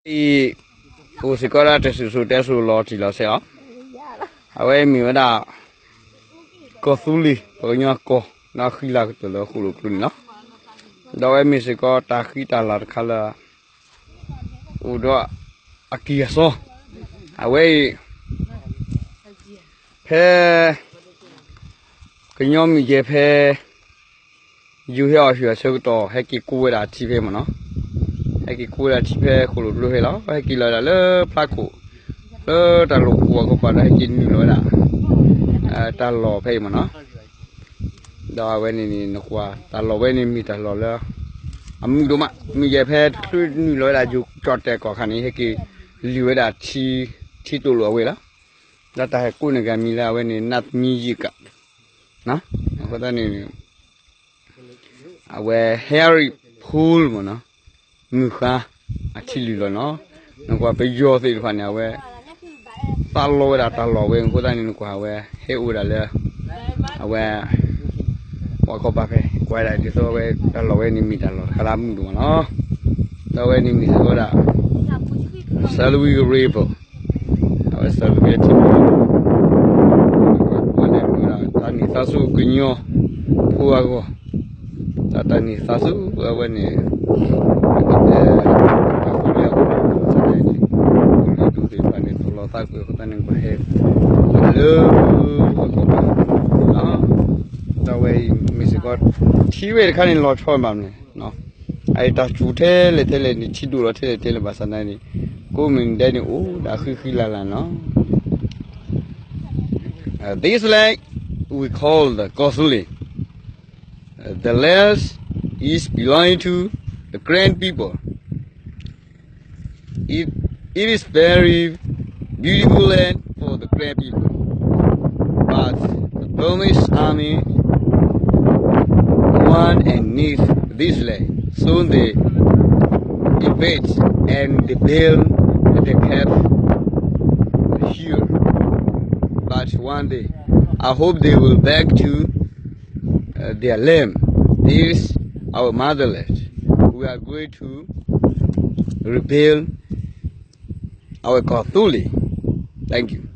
အံၤ အိၣ်စ့ၢ်ကီးဒၣ်တၢ်စံၣ်စိၤတဲစိၤလီၤတံၢ်လီၤဆဲးလီၤ. အဝဲအံၤမ့ၢ်ဝဲဒၣ် ကီၢ်သူလ့ၤ ပှၤကညီကီၢ် ဒီးဃံလၤကတၢၢ်လၢဃိၣ်လိာ်ကျိန့ၣ်လီၤ. ဒီးအဝဲမ့ၢ်စ့ၢ်ကီးတၢ်ဃံတၢ်လၤတခါလၢ အိၣ်ဒီးအကံၢ်အစီ အဝဲအံၤ ဖဲ ကညီမုၢ်ယဲၢ်ဖဲ ယိၤဟဲအီၤဟံၣ်အဆၢကတီၢ် ဟဲက့ၤကိးဝဲဒၣ်ထံဖဲမ့ၢ်နီၤ, ဟဲက့ၤကိးဝဲဒၣ်ထံဖဲဃိၣ်လိာ်ကျိဖဲလီၤ. ဟဲက့ၤလီၤဝဲဒၣ်လၢဖျါခိၣ် လၢတၢ်လိာ်ခိၣ်အကပၤဒီး ဟဲက့ၤနုာ်လီၤဝဲဒၣ် တၢ်လီၢ်ဖဲအံၤမ့ၢ်နီၤ. ဒီးအဝဲန့ၣ်န့ၣ် နကွၢ်တၢ်လီၢ်ဝဲန့ၣ်မ့ၢ်တၢ်လီၢ်လၢ အမုာ်ဒိၣ်မး, မုၢ်ယဲၢ်ဖဲတချုးနုာ်လီၤဝဲဒၣ်ယိၤကၠီၣ်တဲၣ်ကီၢ်ခါန့ၣ် ဟဲက့ၤလုၢ်ဝဲဒၣ်ထံ ထံတိၢ်လိာ်အဝဲလီၤ. ဒီးတၢ်ဟဲကိးန့ၢ်က့ၤအမံၤလၢအဝဲန့ၣ် နၢ်သမံယံာ်ကး အဃိသတးန့ၣ် အဝဲ Harry Pool မ့ၢ်နီၤ, မုၢ်ဃါ အထံလုၢ်လီၤနီၤ. နကွၢ်ပယီၤသ့ၣ်တဖၣ်န့ၣ် အဝဲ သးလီဝဲဒၣ်တၢ်လီၢ်ဝဲအဃိသတးန့ၣ် နကွၢ်အဝဲ ဟဲအိၣ်ဝဲဒၣ်လၢ အဝဲ ပှၤကီၢ်ပၤဖဲ ကွၢ်ဒၣ်ဒ်သိးအဝဲတၢ်လီၢ်ဝဲန့ၣ်မ့ၢ်တၢ်လီၢ်တခါလၢအမုာ်ဒိၣ်မးလီၤ. ဒီးအဝဲန့ၣ်မ့ၢ်စ့ၢ်ကီးဒၣ် Salween River အဝဲ Salween ထံ ပှၤန့ၣ် တၢ်န့ၢ်သါဆူကညီဖိအဂီၢ်, တၢ်တၢ်န့ၢ်သါဆူအဝဲန့ၣ် ကတဲလၢပှၤဖိလၢအအိၣ်န့ၣ် ဒူသ့ၣ်တဖၣ်န့ၣ် တလီၤသးကွံာ်အဃိသတးန့ၣ် ပှၤဟဲ လၢ အကီၢ်ပၤ ဒီးအဝဲအံၤမ့ၢ်စ့ၢ်ကီး ထံဝဲတခါန့ၣ် လီၤဆီဘၣ်မနုၤလဲၣ်, အတၢ်စူၤထဲလဲၣ်ထဲလဲၣ်န့ၣ် ထံဒိၣ်လီၤထဲလဲၣ်ထဲလဲၣ်ဘၣ်ဆၣ်သနာ်န့ၣ် ကိးမုၢ်နံၤဒဲးန့ၣ် အိၣ်ဒၣ်ဃံဃံလၤလၤနီၤ. Uh, this land we call the Kosuli. Uh, the land is belonging to the Karen people. It, it is very beautiful land for the Karen people. But the Burmese army want and need this land, so they invade and they build the camp here. But one day, I hope they will back to uh, their land. This is our motherland. We are going to rebuild our Kosuli. Thank you.